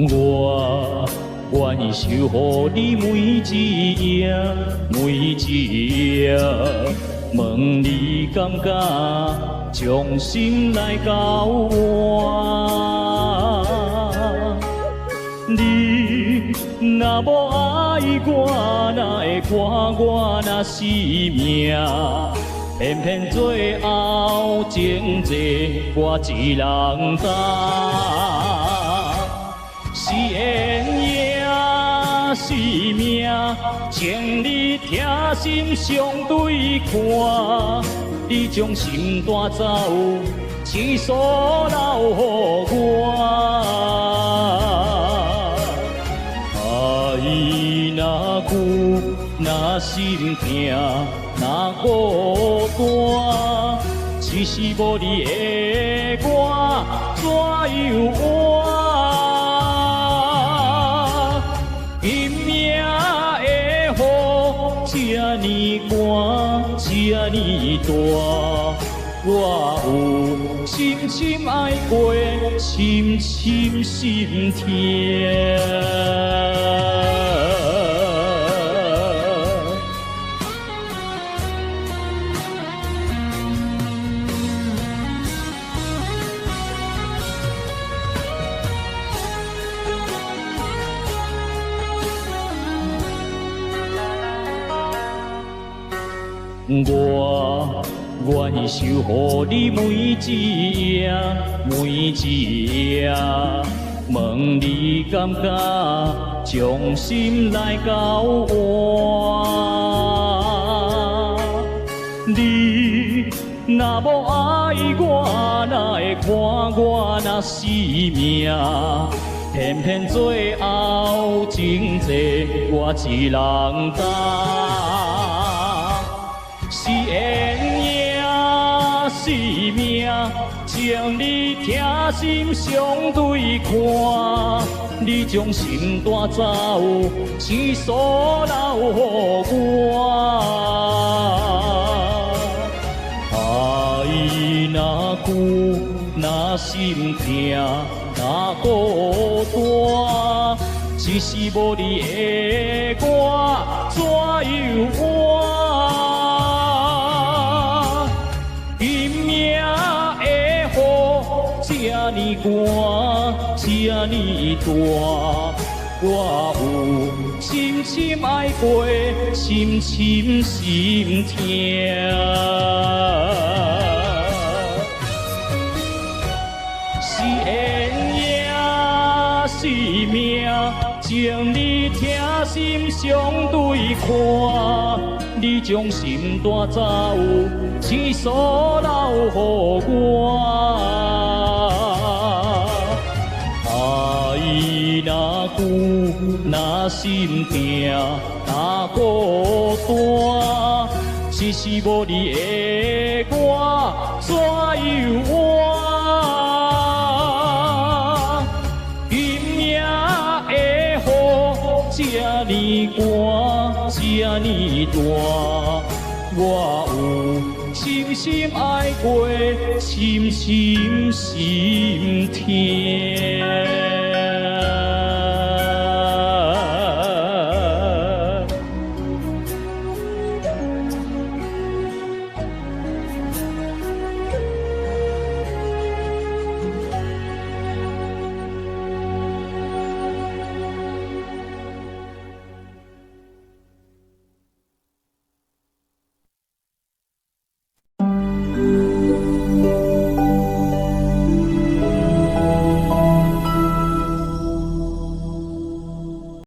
我願意守護你每一夜，每一夜。問你敢敢將心來交換？你若無愛我，哪會看我若死命？偏偏最後情債我一人擔。是緣也是命，情你疼心相對看，你將心帶走，情鎖留予我。愛若久，若心疼，若孤單，只是無你的我，怎樣活？今夜的雨這呢寒，這呢大，我有深深愛過，深深心疼。我願意守護你每一夜，每一夜。問你敢敢將心來交換？你若無愛我，哪會看我若死命？偏偏最後情債我一人擔。是緣也是命，情你疼心相對看，你將心帶走，情鎖留予我。愛若久，若心疼，若孤單，只是無你的我，怎樣活？今夜的雨這呢寒，這呢大，我有深深愛過，深深心疼。是緣也是命，情你疼心相對看，你將心帶走，情鎖留予我。愛若久，若心疼，若孤單，只是無你的我，怎樣活？今夜的雨這呢寒，這呢大，我有深深愛過，深深心疼。